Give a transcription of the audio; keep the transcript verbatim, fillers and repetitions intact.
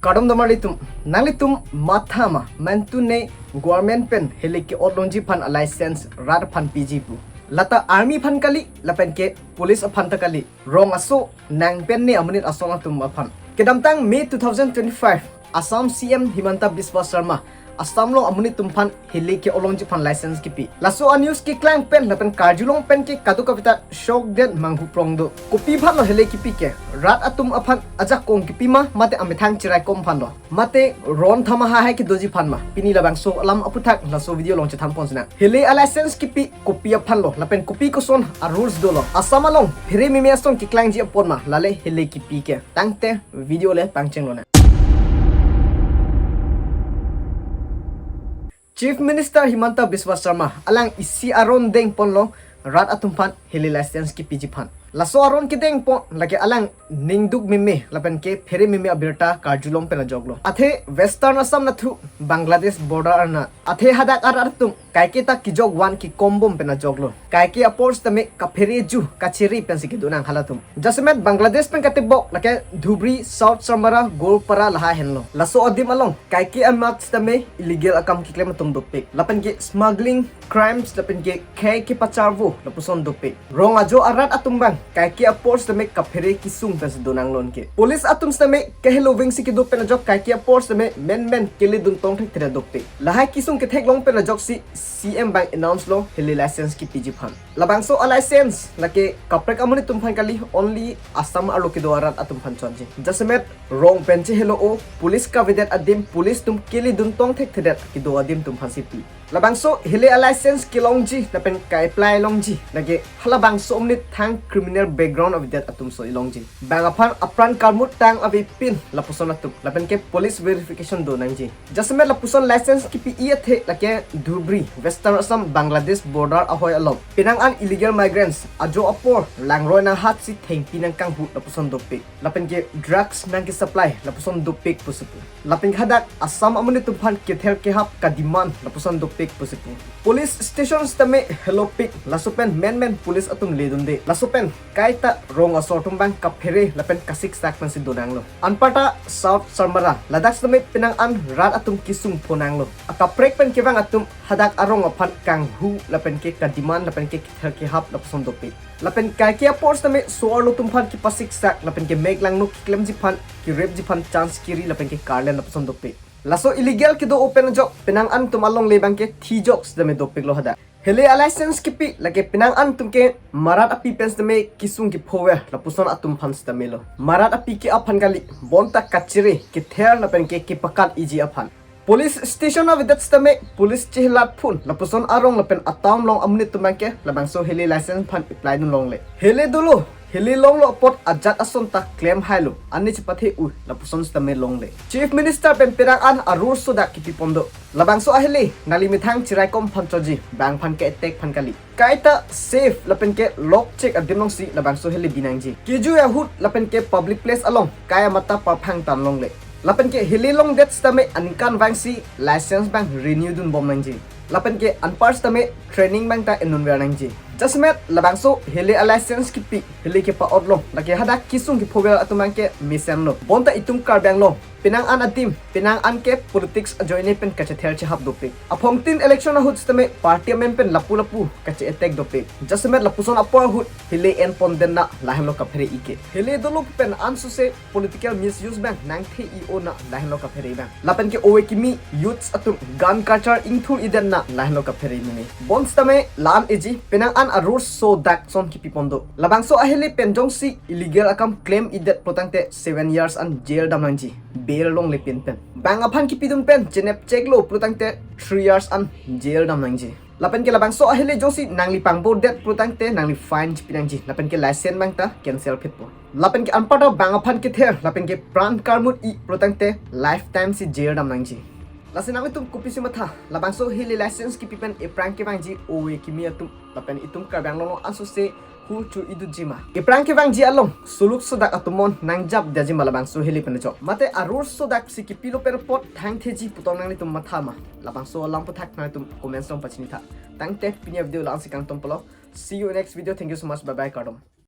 Kardom damar litum, nanglitum matha ma, mantune government pen heli ke-ot longji aphan a-license rat aphan piji pu. Lata army aphan kali, lapen ke police aphan ta kali. Rong aso nang pen ne amonit ason atum aphan. Kedamtang May two thousand twenty-five, Assam C M Himanta Biswa Sarma Assam along amonit atum aphan heli ke-ot longji aphan license kipi. Laso a-news keklang pen lapen karjulong pen ke kadokave ta shock den manghu prong do. Kopi aphan lo heli kipi ke? Rat atum aphan ajakong kipi ma mate amethang chiraikom aphan lo? Mate ron thama hahai kedoji aphan ma? Pini labangso alam aphuthak laso video along chethan pon sinang. Heli a-license kipi kopi aphan lo lapen kopi koson a-rules dolo? Assam along phere meme ason keklangji apot ma lale heli kipi ke? Tangte video le pangcheng lonang. Chief Minister Himanta Biswa Sarma alang isi aron deng ponlo rat atum aphan heli license kipiji aphan. Laso aron kedeng pon lake alang ningduk meme lapen ke phere meme abirta karjulong pen ajoklo. Athe Western Assam nathu Bangladesh border arna. Athe hadak arat atum kaike ta kejok van kekom bom pen ajoklo. Kaike apor sitame kaphere ju kachere pensi kedo nang halatum. Jasemet Bangladesh pen katebok lake Dhubri, South Samara, Goalpara lahai henlo. Laso adim along kaike amat sitame illegal akam keklem atum dopik. Lapen ke smuggling, crimes, lapen ke khei kepacharvo lapuson dopik. Rong ajo arat atum abang kaike apor sitame kaphere kesung pensi do nang lon ke. Police atum sitame kahelo vengsi kedo pen ajok kaike apor sitame menmen kele dun tong thekthedet dopik. Lahai kesung ketheklong pen ajoksi C M abang announce lo heli license kipiji aphan. Labangso a-license lake kaprek amonit atum aphan kali, only Assam arlo kedo arat atum aphan chotji. Jasemet rong pen chehelo-o, police kavedet adim, police atum kele dun tong thekthedet kedo adim atum aphansi pi. Labangso heli a-license kelongji lapen ka-apply longji lake halabangso amonit thang criminal background avedet atum so ilongji. Bang aphan apran karmut tang avepin lapuson atum lapen ke police verification do nangji. Jasemet lapuson license kipi-i athe lake Dhubri, Western Assam, Bangladesh border ahoi along penang an illegal migrants ajo apor langroi nanghatsi thengpi nangkanghu lapuson dopik. Lapen ke drugs nangkesupply lapuson dopik pusi pu. Lapen hadak Assam amonit atum aphan kether kehap ka-demand lapuson dopik pusi pu. Police station sitame helopik, laso pen menmen police atum ledunde. Laso pen kaita rong asor atum abang kaphere lapen kasiksak pensi do nanglo. Anparta South Samara ladak sitame penang an rat atum kesung pho nanglo. Akaprek pen kevang atum hadak arong aphan kanghu lapen ke ka-demand lapen ke kether kehap lapuson dopik. Lapen kaike apor sitame so-arlo atum aphan kepasiksak lapen ke mek langno keklemji aphan, kerepji aphan chance kiri lapen ke karlen lapuson dopik. Laso illegal kedo-o pen ajok penang an atum alongle abang ke thijok sitame dopiklo hadak. Heli a-license kipi lake penang an atum ke marat api pen sitame kesung kephover lapuson atum aphan sitame lo. Marat api ke aphan kali, bonta kachere kether lapen ke kepakat iji aphan. Police station avedet sitame police chehelat phun lapuson arong lapen a-town along amonit atum abang ke labangso heli license aphan apply dun longle. Heli dolo, heli longlo apot ajat ason ta klem hailo, ani chepathe-u lapuson sitame longle. Chief Minister pen penang an a-rules sodak kipi pon do. Labangso aheli nangli methang chiraikom aphan chotji, bang aphan ke-attack aphan kali. Kaita safe lapen ke lock check adim alongsi labangso heli bi nangji. Kejui ahut lapen ke public place along kai amat ta parphang tang longle. Lapen ke heli longdet sitame aningkan vangsi license abang renew dunbom nangji. Lapen ke anpar sitame training abang ta endunver nangji. Jasemet labangso heli a-license kipi, heli kepa-ot long lake hadak kesung kephover atum abang ke mesenlo. Bonta itum Karbi Anglong penang an adim, penang an ke politics ajoine pen kachether chehap dopik. Aphongtin election ahut sitame party amen pen lapu lapu kache-attack dopik. Jasemet lapuson apor ahut heli en pon den na lahenlo kaphere-i ke. Heli dolo pen ansose political misuse abang nangthe-i o na lahenlo kaphere abang. Lapen ke ove kimi youths atum gun culture ingthur-i den na lahenlo kaphere mene. Bonsitame la-an eji penang an a-rules sodak ason kipi pon do. Labangso aheli pen jongsi illegal akam klem-idet pulotangte seven years an jail dam nangji, bail longle pin pen. Bang aphan kipidun pen chenep cheklo pulotangte three years an jail dam nangji. Lapen ke labangso aheli jongsi nangli pangbordet pulotangte nangli fine chipi nangji. Lapen ke license abang ta cancel phitpo. Lapen ke anparta bang aphan kether, lapen ke pran karmut-i pulotangte lifetime si jail dam nangji. Lasi nanglitum kopisi matha, labangso heli license kipi pen ephrang kevangji ove kimi atum, lapen itum Karbi Anglong along ansose hu chu idutji ma? Ephrang kevangji along suluk sodak atum non nangjap detji ma labangso heli pen ajok? Mate a-rules sodak si kipilo pen apot thangtheji pu tong nanglitum matha ma? Labangso alam aphuthak nanglitum comments along pachini tha. Tangte pini a-video la-an si kangtompolo. See you in next video. Thank you so much. Bye bye. Kardom.